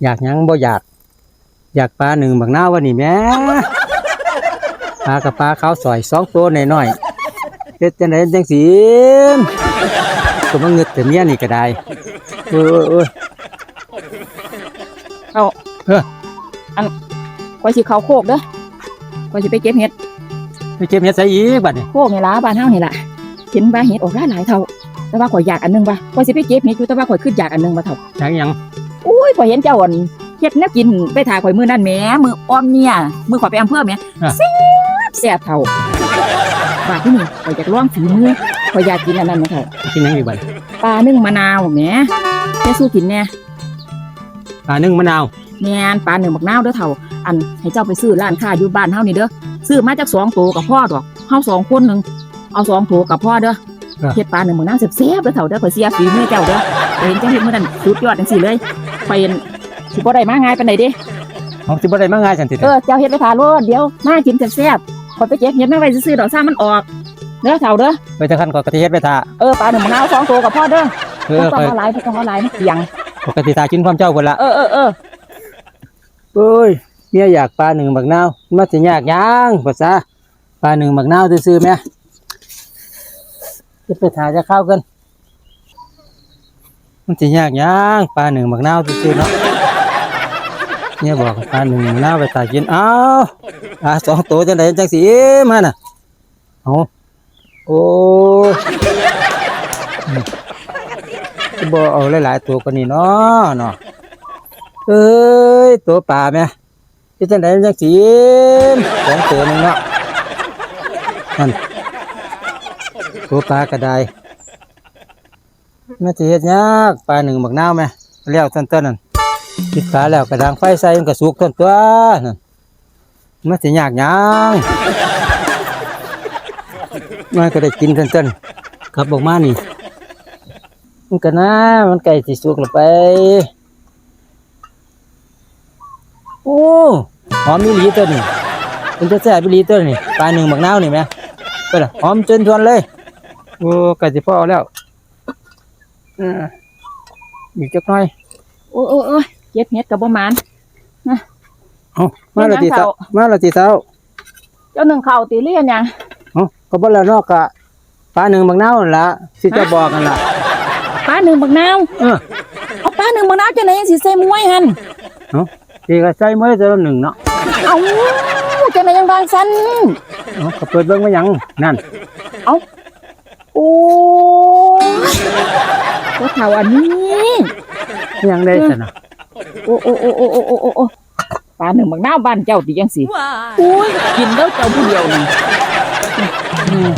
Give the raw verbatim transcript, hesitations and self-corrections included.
อยากหยังบ่อยาก อยากปลาหนึ่งบักนาววะนี่แหม ปลากับปลาขาวสอยสองตัวน้อยๆ เฮ็ดจั่งใดจั่งสิ ก็มาเงือดแต่เมียนี่ก็ได้ โอ้ย โอ้ย โอ้ย เอา เออ อัน ข้อยสิเข้าโคกเด้อ ข้อยสิไปเก็บเห็ด ไปเก็บเห็ดไสอีกบัดนี้ โคกนี่ล่ะ บ้านเฮานี่ล่ะ เห็นว่าเห็ดออกหลายๆ เฒ่า แต่ว่าข้อยอยากอันหนึ่งว่ะ ข้อยสิไปเก็บเห็ดอยู่ แต่ว่าข้อยคิดอยากอันหนึ่งว่ะเฒ่า อยากอิหยัง โอ้ย ข้อยเห็นเจ้าอันเฮ็ดแนวกินไปถ่าข้อยมื้อนั้นแหม มื้ออ่อมเนี่ย มื้อข้อยไปอำเภอแหม อ่ะ แซ่บ แซ่บเฒ่า บาดที่นี่ข้อยอยากลองฝีมือ ข้อยอยากกินอันนั้นนะเฒ่า กินหยังอีกบัด ปลานึ่งมะนาวแหม แกสู้กินแหน่ ปลานึ่งมะนาว แม่น ปลานึ่งบักนาวเด้อเฒ่า อัน ให้เจ้าไปซื้อร้านค้าอยู่บ้านเฮานี่เด้อ ซื้อมาจักสองโตก็พอดอก เฮาสองคนหนึ่ง เอาสองโตก็พอเด้อ ครับ เฮ็ดปลานึ่งบักนาวแซ่บๆเด้อเฒ่าเด้อ ข้อยเชื่อฝีมือเจ้าเด้อ ข้อยเห็นเจ้าเฮ็ดมื้อนั้นสุดยอดจังซี่เลย ข้อยสิบ่ได้มาง่ายปานใดเด้ เอาสิบ่ได้มาง่ายซั่นติ เออ เจ้าเฮ็ดไว้ท่าโลด เดี๋ยวมากินแซ่บๆ ข้อยไปเก็บเห็ดมาไว้ซื่อๆดอก ซ่ามันออก เด้อเฒ่าเด้อ ไปจังซั่นข้อยก็สิเฮ็ดไว้ท่า เออ ปลานึ่งบักนาวสองโตก็พอเด้อ เออ บ่ต้องเอาหลาย บ่ต้องเอาหลาย มันเสียง ข้อยก็สิท่ากินพร้อมเจ้าพุ้นล่ะ เออ เออ เออ โอ้ย เมียอยากปลานึ่งบักนาว มันสิยากหยังภาษา ปลานึ่งบักนาวซื่อๆแหม เก็บไปถ่าจะข้าวกัน มันสิยากหยัง ปลานึ่งบักนาวซื่อๆเนาะ เมียบอกปลานึ่งบักนาวไปถ่ากิน อ้าว ปลาสองโตจั่งใดจั่งสิอิ่มหั่นน่ะ เอา โอ้ บ่เอาหลายๆโตกว่านี้เนาะ เนาะ เอ้ย โตปลาแหม เฮ็ดจั่งใดมันจั่งสิอิ่ม สองโตหนึ่งเนาะ นั่น โตปลาก็ได้ มันสิเฮ็ดยาก ปลานึ่งบักนาวแหม แล้วซั่นตัวนั่น ปิดฝาแล้วก็ดังไฟใส่มันก็สุกซั่นตัวนั่น มันสิยากหยัง มันก็ได้กินซั่นตัว กลับออกมานี่ มันก็นะ มันใกล้สิสุกแล้วไป โอ้ หอมอีหลีตัวนี้ เป็นตาแซ่บอีหลีตัวนี้ ปลานึ่งบักนาวนี่แหม เพิ่นน่ะ หอมจนทวนเลย โอ้ ใกล้สิพอแล้ว เออ อีกจักหน่อย โอ้ย โอ้ย โอ้ย เก็บเห็ดก็บ่หมาน เอ้า มาแล้วติเฒ่า มาแล้วติเฒ่า เจ้านึ่งข้าวติหรือหยัง เอ้า ก็บ่แล้วเนาะ ก็ปลานึ่งบักนาวนั่นล่ะ ที่เจ้าบอกนั่นล่ะ ปลานึ่งบักนาว เออ เอาปลานึ่งบักนาวจั่งใดจั่งสิใส่มวยหั่น เอ้า สิก็ใส่มวยตัวละนึ่งเนาะ เอ้า จั่งใดจั่งว่าซั่น เอ้า ก็เปิดเบิ่งมาหยัง นั่น เอ้า โอ้ย บ่เฒ่าอันนี้ ยังได้ซั่นน่ะ โอ้ โอ้ ปลานึ่งบักนาวบ้านเจ้าติจั่งสิ ว้า อุ้ย กินแล้วเจ้าผู้เดียวนี่ อืม